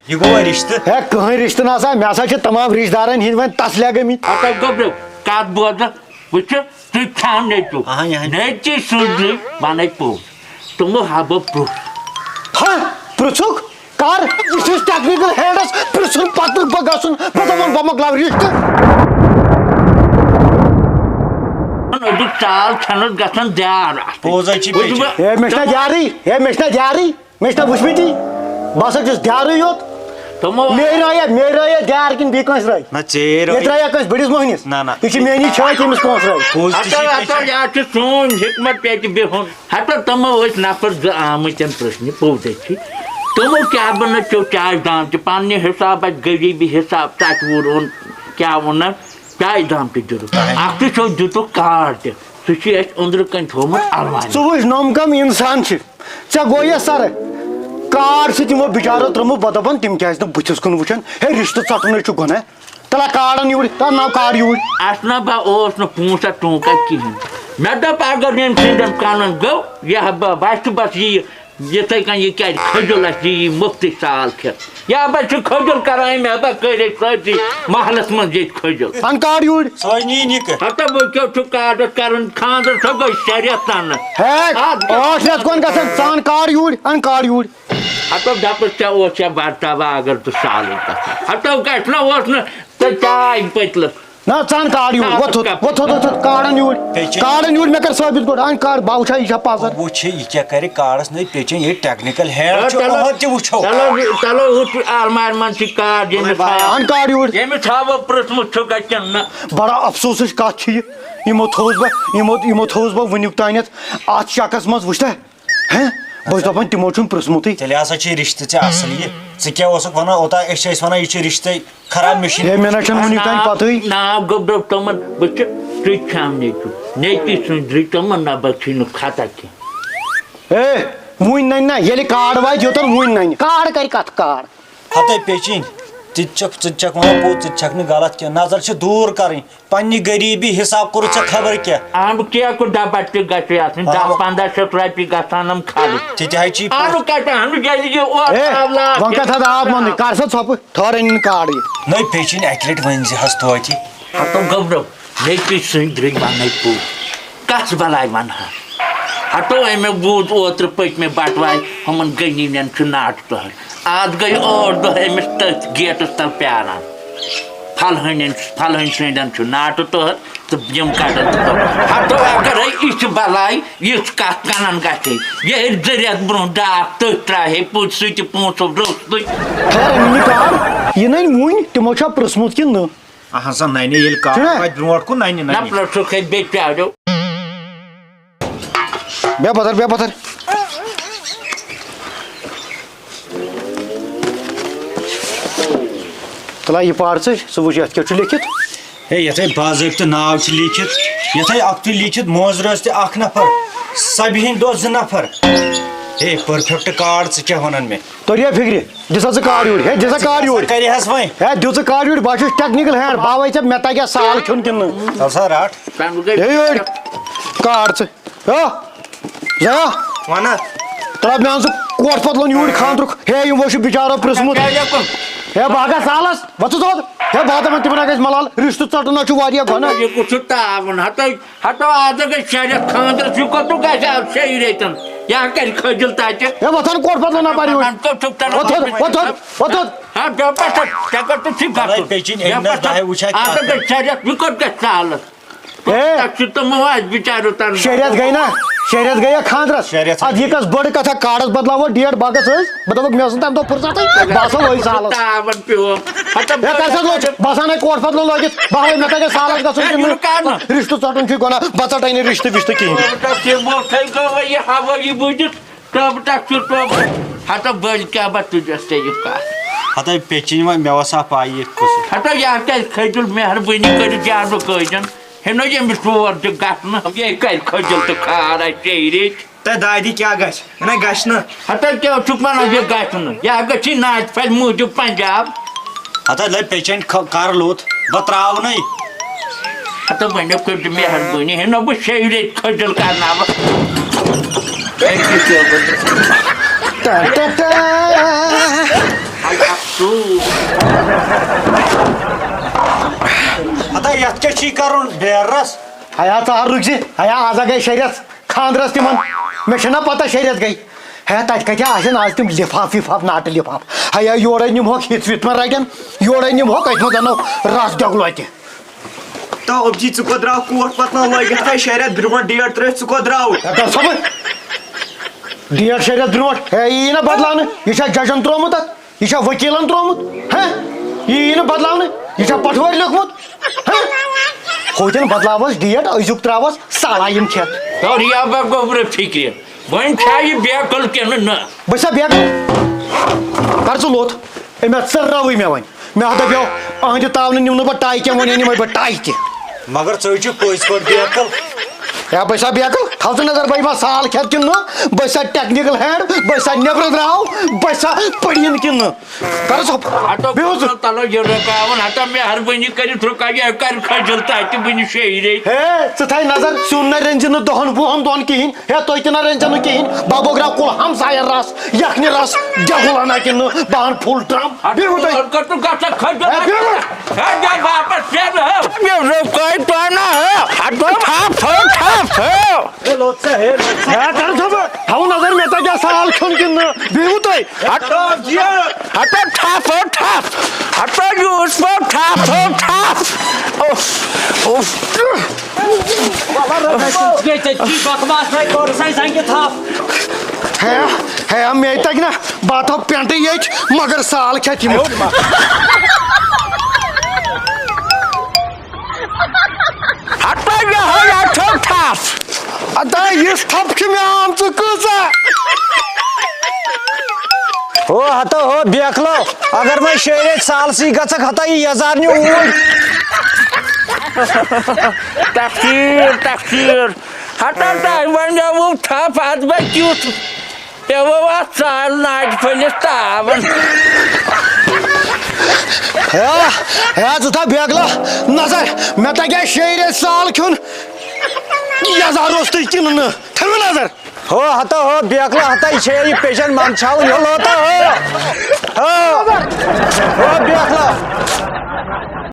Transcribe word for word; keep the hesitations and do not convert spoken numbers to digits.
یہِ گوٚوا رِشتہٕ؟ ہے، کٕہٕنۍ رِشتہٕ نہ سا، مےٚ ہسا چھِ تمام رِشتہٕ دارن ہِنٛدۍ وۄنۍ تسلے گٔمٕتۍ۔ اَتھ گوٚبریو، کَتھ بوزٕ، وٕچھِ، ژٕ کھٮ۪م نیٚچوٗ۔ اہا، یہِ ہا۔ نیٚچی سٕنٛز وَنے پوٚز۔ تِمو ہا بہٕ پرٛژھ۔ ہا، پرٛژھُکھ؟ کر؟ یہِ چھُس ٹیکنیکل ہینڈس پرٛژھُن، پتہٕ بہٕ گژھُن، بہٕ دَپَن بہٕ مۄکلاو رِشتہٕ۔ أزیُک چال چھَنہٕ گژھان دیار اَتھ۔ پوٚز ہا چھِ وٕچھ بیٚیہِ۔ بہٕ۔ ہے، مےٚ چھِنہ دیارٕے، ہے، مےٚ چھِنہ دیارٕے۔ مےٚ چھِنہ وٕچھمٕتی؟ بہٕ ہسا چھُس دیارٕے یوت۔ تِمو مے رٲیا، مے رٲیا دیار کِنہٕ بیٚیہِ کٲنٛسہِ رٲے؟ نہ، ژیٖرۍ یہِ رٲے۔ ترٛایہ کٲنٛسہِ بٔڑِس موہنِس؟ نہ، نہ۔ یہِ چھِ میٛٲنی چھٲتۍ، ییٚمِس کٲنٛسہِ رٲے؟ پوٚز تہِ چھِ ہتو، یہِ تہِ ہتو، چھِ۔ یہِ چھُ سون حکمت پیٹہِ بِہُن۔ ہتو، تِمو ٲسۍ نفر زٕ آمٕتۍ پرٛژھنہِ، پوٚز ہے چھِ۔ تِمو کیٛاہ بنٲو ژےٚ چایہِ دام تہِ پننہِ حساب، اَتہِ غریٖبی حساب، ژَچہِ وُر اوٚن، کیٛاہ ووٚننَس؟ چایہِ دام تہِ دیُتُکھ۔ اہن۔ اکھتُے چھو دیُتُکھ کارڈ تہِ۔ سُہ چھُ اَسہِ أنٛدرٕ کَنۍ تھوٚومُت المارِ۔ ژٕ وٕچھ، نۄم کم انسان چھِ۔ ژےٚ گوٚو یہِ سرٕ۔ کارڈ چھُ تِمو بِچارو ترٛوومُت، بہٕ دَپان، تِم کیٛازِ نہٕ بٕتھِس کُن وٕچھان؟ ہے، رِشتہٕ ژَٹُن ہے چھُ گۄناہ۔ تَلہ کارڈَن یوٗرۍ، تَلہ ناو کارڈ یوٗرۍ۔ اَسہِ نہ با اوس نہٕ پونٛسہٕ ٹونٛکہ کِہیٖنۍ۔ مےٚ دوٚپ، اگر ییٚمہِ سٕنٛدٮ۪ن کَنَن گوٚو، یہِ ہا بہٕ وَسہِ بَس یہِ یِتھَے کٔنۍ یہِ کیٛازِ کھٔجُل اَسہِ یی مُفتٕے سال کھٮ۪تھ؟ یا بہٕ چھُ کھٔجُل کَران أمۍ، ہا بہٕ کٔرۍ أسۍ سٲرسٕے محلَس منٛز ییٚتہِ کھٔجُل۔ اَن کارڈ یوٗرۍ۔ سۄے نی نِکہٕ۔ ہَتہ وۄنۍ کیٛاہ چھُ کارڈَس کَرُن؟ خانٛدر سا گوٚو شےٚ رٮ۪تھ تَنہٕ۔ ہے، آز کیٛاہ ٲٹھ رٮ۪تھ کۄن گژھن؟ ژٕ اَن کارڈ یوٗرۍ، اَن کارڈ یوٗرۍ۔ ہَتہ دَپُس ژےٚ اوس یا ورتاوا اگر ژٕ سالٕے گژھان۔ ہَتہ گژھِ نہ اوس نہٕ ژےٚ چاے پٔتلَس۔ نہ، ژٕ اَن کارڈ یوٗرۍ، نہ، وۄتھ تھوٚد، ژٕ وۄتھ تھوٚد، وۄتھ تھوٚد، کارڈَن یوٗرۍ۔ بیٚیہِ چھِ کارڈَن یوٗرۍ، مےٚ کَر ثٲبِت گۄڈٕ، اَن کارڈ، بہٕ وٕچھِ ہا، یہِ چھا پَزر۔ وٕچھِ، یہِ کیٛاہ کَرِ کارڈَس نٔے پیچَن، یہِ ٹیکنیکل ہینڈ چھُ، چلو، یِہُنٛد تہِ وٕچھو۔ چلو، چلو، ہُہ چھُ آلمارِ منٛز چھِ کارڈ، ییٚمِس ہاو، اَن کارڈ یوٗرۍ۔ ییٚمِس ہاو بہٕ پرٛژھمُت چھُکھ اَتہِ کِنہٕ نہ۔ بڑا افسوسٕچ کَتھ چھِ یہِ، یِمو تھوٚوُس بہٕ، یِمو، یِمو تھوٚوُس بہٕ وٕنیُک تانٮ۪تھ اَتھ چَکَس منٛز، وٕچھتہ۔ ہہ؟ بہٕ چھُس دَپان، تِمو چھُنہٕ پرٛژھمُتٕے۔ تیٚلہِ ہسا چھِ رِشتہٕ ژےٚ اَصٕل یہِ۔ ژٕ کیٛاہ اوسُکھ وَنان اوٚتام؟ أسۍ چھِ، أسۍ وَنان، یہِ چھِ رِشتَے خراب، مےٚ چھِنہٕ۔ ہے، مےٚ نہ چھَنہٕ وٕنیُک تام ناو، پَتہٕے۔ ناو گوٚبرو تِمَن، بہٕ چھُس ژٕ کھٮ۪م نیٚچوٗ۔ نیٚچی سٕنٛز درٛے تِمَن نہ بَخشی نہٕ خطا کینٛہہ۔ ہے، وٕنۍ نَنہِ نہ، ییٚلہِ کارڈ واتہِ یوٚتَن، وٕنۍ نَنہِ۔ کارڈ کَرِ کَتھ کارڈ؟ ہَتَے پیچِنۍ، ژٕ تہِ چھَکھ، ژٕ تہِ چھَکھ وَنان پوٚز، ژٕ تہِ چھَکھ نہٕ غلط کینٛہہ۔ نظر چھِ دوٗر کَرٕنۍ۔ پننہِ غریٖبی حساب کوٚرُتھ ژےٚ خبر کیٛاہ۔ اَمہِ کیکُک ڈبہ تہِ گژھِ آسٕنۍ، آ۔ دَہ پنٛداہ شیٚتھ رۄپیہِ گژھن یِم خرٕچ۔ تہِ تہِ حظ چھی پوٚز۔ اَنُن کَتہِ؟ اَنُن ییٚلہِ یہِ اورٕ ہے، آو لاس وۄنۍ کَتھ ہَتھ آب وَنٕنۍ؟ کَر سا ژھۄپہٕ، ٹھٔہر أنِن کارڈ یہِ۔ نٔے پیٚچِنۍ اَکہِ لَٹہِ ؤنۍ زِ حظ توتہِ۔ ہَتو گوٚبرو، مےٚ تہِ سٕنٛدۍ درٛے وَنَے پوٚز۔ کَس بَلاے وَنہٕ ہا؟ ہَتو أمۍ بوٗز اوترٕ پٔتمہِ بَٹوارِ ہُمَن غنیٖنٮ۪ن چھُ ناٹہٕ ٹُہر۔ آز گٔے ٲٹھ دۄہ أمِس تٔتھۍ گیٹَس تَل پیٛاران۔ پھلہٲنٮ۪ن، پھلہٲنۍ سٕنٛدٮ۪ن چھُ ناٹہٕ ٹُہر تہٕ یِم کَڑَن تہٕ پَتہٕ۔ ہَتو اگرے یِژھ بَلاے، یِژھ کَتھ کَنَن گژھِ ہے، یہِ ہیٚرِ زٕ رٮ۪تھ برٛونٛہہ ڈاکھ تٔتھۍ ترٛایہِ ہے پُج سُہ تہِ پونٛسو روٚستُے۔ خٲر، أنِو یہِ کار، یہِ نَنہِ وُنہِ، تِمو چھا پرٛژھمُت کِنہٕ نہٕ؟ اہن سا، ننہِ ییٚلہِ کار چھُنہ؟ واتہِ برونٛٹھ کُن، ننہِ، نہ ننہِ۔ پرٛژھُکھ ہے بیٚیہِ پیٛارٮ۪و۔ بیٚہہ پتھر، بیٚہہ پتھر۔ تُلہ یہِ پَر ژٕ، ژٕ وٕچھ یَتھ کیٛاہ چھُ لیکھِتھ۔ ہے، یَتھ ہے باضٲبطہٕ ناو چھُ لیٖکھِتھ، یَتھ ہے اَکھتُے لیٖکھِتھ، موزٕ رٲژ تہِ اَکھ نفر، سَبہِ ہِنٛدۍ دۄہ زٕ نفر۔ ہے، perfect card، ژٕ کیٛاہ وَنان مےٚ؟ توٚر یا فِکرِ؟ دِ سا ژٕ کارڈ یوٗرۍ۔ ہے، دِ سا کارڈ یوٗرۍ۔ کَرِ حظ وۄنۍ۔ ہے، دِ ژٕ کارڈ یوٗرۍ۔ بہٕ ہا چھُس technical hand۔ بہٕ ہاوَے ژےٚ مےٚ تَگیٛا سال کھیوٚن کِنہٕ نہٕ۔ تَل سا رَٹ۔ ہے، یوٗرۍ۔ کارڈ ژٕ۔ ہیو۔ زیا۔ وَنہٕ۔ ترٛاو مےٚ اَن سُہ کوٹھ پَتلَن یوٗرۍ خانٛدرُک۔ ہے، یِمو چھُ بِچارو پرٛژھمُت۔ کیٛاہ لیکھُن؟ ہے، بہٕ ہا گژھٕ سالَس۔ وۄتھ ژٕ تھوٚد۔ ہے، بہٕ ہا دَپان تِمَن ہا گژھِ مَلال۔ رِشتہٕ ژَٹُن ہا چھُ واریاہ گۄناہ۔ یہِ کُس چھُ تاوُن؟ ہَتَے ہتو آز گٔے شےٚ رٮ۪تھ خانٛدرس، یہِ کوٚت گژھِ آز شیٚیہِ ریٚتٮ۪ن؟ یہِ ہا کرِ خٔجِل تَتہِ۔ ہے، وۄتھ اَن کوٹھ پَتہٕ وَنان پَرِ یوٗرۍ۔ وَنان کوٚت چھُکھ ژٕ وۄتھ تھوٚد، وۄتھ تھوٚد، وۄتھ تھوٚد۔ ہا، بیٚہہ پَتھر، ژےٚ کوٚت چھُے گژھُن؟ پَلَے پیٚچِنۍ، أمۍ بیٚہہ نہ پَتھر۔ دَہہِ وٕچھِ ہا آز کیٛاہ گٔے شےٚ رٮ۪تھ، یہِ کوٚت گژھِ سالَس؟ ہے، تَتھ چھُ تِمو اَسہِ بِچاریو تَنہٕ۔ شےٚ رٮ۪تھ گٔے نا؟ شےٚ رٮ۪تھ گٔے یا خانٛدرس؟ شےٚ رٮ۪تھ۔ اَدٕ یہِ کَس بٔڑ کَتھا، کارڈس بدلاوو ڈیٹ، باغس ٲسۍ۔ بہٕ دَپَکھ، مےٚ ٲس نہٕ تَمہِ دۄہ فرصتٕے۔ بہٕ ہسا لوٚگ سالَس۔ تاوَن پیوٚم۔ ہَتہ ہے، کَر سا لوٚگ؟ بہٕ ہسا اَنَے کوٹھ پَتلہٕ لٲگِتھ۔ بہٕ ہاوَے مےٚ تَگہِ سالَس گژھُن ہے، کِنہٕ یہِ کَر نہٕ؟ رِشتہٕ ژَٹُن چھُے گۄناہ۔ بہٕ ژَٹَے نہٕ رِشتہٕ وِشتہٕ کِہیٖنۍ۔ ٹوبہٕ ٹَکھ چھُ گوٚو یہِ ہَوٲیی بوٗزِتھ۔ ٹوبہٕ ٹَکھ چھُ ٹوبہٕ۔ ہَتہ بٔلۍ کیٛاہ بَتہٕ تُجَس ژےٚ یہِ کَتھ؟ ہَتہ پیٚچِنۍ وۄنۍ، مےٚ ٲس ہا پَے یہِ کُس۔ ہَتہ یہِ ہا کَرِ کھٔجُل، مہربٲنی کٔرِتھ زیادٕ قٲیدَن۔ ہے نہ ییٚمِس تور تہِ گژھنہٕ، یہِ کَرِ کھٔجُل تہٕ کھار اَسہِ ژیٚرِ۔ تہٕ دادی کیٛاہ گژھِ؟ نہ گژھِ نہٕ۔ ہتا کیٛاہ چھُکھ وَنان یہِ گژھِ نہٕ؟ یہِ ہا گژھِ ناٹہِ پھلہِ موٗجوٗب پنجاب۔ ہتا لے پیچنٹ کر لوٚت، بہٕ ترٛاونَے۔ ہتا وۄنۍ کٔرۍزِ مہربٲنی، ہے نہ بہٕ شیٚیہِ ریٚتۍ کھٔجل کرناوٕ۔ ٹا ٹا ٹا۔ ہتا یتھ کیٛاہ چھی کرُن بیرس؟ ہیا ژٕ ہا رُکۍ زِ، ہیا آز ہا گٔے شےٚ رٮ۪تھ خانٛدرس تِمن۔ مےٚ چھےٚ نا پتہ شےٚ رٮ۪تھ گٔے۔ ہے تتہِ کتہِ آسن آز تِم لفاف وفاف، ناٹہٕ لفاف۔ ہیا یورے نِمہوکھ ہِتھ وِتھ ما رٹن، یورے نِمہوکھ أتھۍ منٛز انو رس دٮ۪گلو تہِ۔ تو أبجی، ژٕ کوٚت درٛاو کوٹ پتہٕ لٲگِتھ تۄہہِ شےٚ رٮ۪تھ برٛونٛہہ ڈیٹ ترٛٲوِتھ، ژٕ کوٚت درٛاوُکھ؟ ہے، کر صٲبہٕ، ڈیٹ شےٚ رٮ۪تھ برٛونٛٹھ، ہے، یی یی نہٕ بدلاونہٕ، یہِ چھا ججن ترٛوومُت اتھ؟ یہِ چھا وکیلن ترٛوومُت؟ ہہ؟ یہِ یی نہٕ بدلاونہٕ، یہِ چھا پٹھوٲرۍ لیوٚکھمُت؟ ہہ؟ ہوتٮ۪ن بدلاوس ڈیٹ، أزیُک ترٛاوس ساڑا یِم کھٮ۪تھ۔ تو ریا بہ گوٚبرٕ فکرِ، وۄنۍ چھا یہِ بیکل کِنہٕ نہ؟ بہٕ چھا بیکل؟ کر ژٕ لوٚت، أمۍ ہا ژٔرراوٕے مےٚ وۄنۍ۔ مےٚ ہا دَپیو، أہنٛدِ تاونہٕ نِمہٕ نہٕ بہٕ ٹاے کینٛہہ، وۄنۍ أنۍ یِمَے بہٕ ٹاے تہِ۔ مگر ژٕ چھُکھ پٔزۍ پٲٹھۍ بیکل۔ ہے، بہٕ چھُسا بیکل؟ تھاو ژٕ نظر، بہٕ یِما سال کھٮ۪تھ کِنہٕ نہٕ؟ بہٕ چھُسا ٹیکنیکل ہینڈ؟ بہٕ چھُسا نیٚبرٕ درٛاو؟ بہٕ چھُسا پٔڑیِن کِنہٕ نہٕ؟ کر ژٕ ہَتو بِہِو ژٕ۔ پانٛژو تلو یہِ رُکاوُن، ہتا مہربٲنی کٔرِتھ رُکاو، یہِ کر کھجل تَتہِ وٕنہِ شیٚیہِ ریٚتۍ۔ ہے، ژٕ تھاے نظر، سیُن نہ رٔنۍ زِ نہٕ دۄہَن وُہَن دۄہَن کِہیٖنۍ۔ ہے، تُہۍ تہِ نہ رٔنۍ زٮ۪و نہٕ کِہیٖنۍ۔ بَبہٕ گرٛاو کُل ہمسایَن رَس، یَکھنہِ رَس، دٮ۪گُل اَنا کِنہٕ نہٕ بہٕ اَنہٕ فُل ٹرٛم۔ بِہِو تُہۍ۔ کَتھ کَتھ کھَجہِ ہے، بِہِو۔ ہے، دِ واپَس پٮ۪نہٕ ہو۔ مےٚ رُکٲے تۄہہِ نہ ہو۔ ہَتہٕ تھَپھ ہو، تھَپھ ہو۔ ہے، لوٚت سا، ہے، لوٚت سا۔ ہے، کَر ژھۄپہٕ؟ تھاوُن نظر مےٚ تَتہِ آسہٕ سال کھیوٚن کِنہٕ نہٕ۔ بِہِو تُہۍ۔ ہَتہٕ، ہَتہٕ تھَپھ ہو، تھَپھ۔ ہَتہٕ یوٗس پٲٹھۍ تھَپھ ہو، تھَپھ۔ اوٚف، اوٚف۔ گٔے تٔتھی بکواس، وۄنۍ کوٚر سا زنٛگہِ تھپھ۔ ہے، ہے، مے تگہِ نا، بہٕ تھاو پینٹٕے ییٚتۍ، مگر سال کھٮ۪تھ یِمو۔ ہتا یہِ ہا، یہِ چھو تھپھ۔ ادا، یِژھ تھپھ چھِ مےٚ آمژٕ کۭژاہ۔ ہو ہتا ہو بیکلو، اگر وۄنۍ شیٚیہِ ریٚتۍ سالسٕے گژھکھ، ہتا یہِ یزار نہِ اوٗرۍ۔ تقسیٖر، تقسیٖر۔ ہتا تۄہہِ ونیوُ تھپھ، اتھ بہ کیُتھ پیوو اتھ ژالہِ ناٹہِ پھٔلِس تاون۔ ہے، ہے، ژٕ تھاو بیگلہ نظر، مےٚ تگہِ شیٚیہِ ریٚتۍ سال کھیوٚن۔ یزار اوس تُہۍ کِنہٕ نہٕ؟ تھٲوِو نظر۔ ہو ہتا ہو بیگلہ ہتا، یہِ چھے یہِ پیشن منٛد چھاوُن، یہِ لوتا ہو۔ ہو۔ ہو بیگلہ۔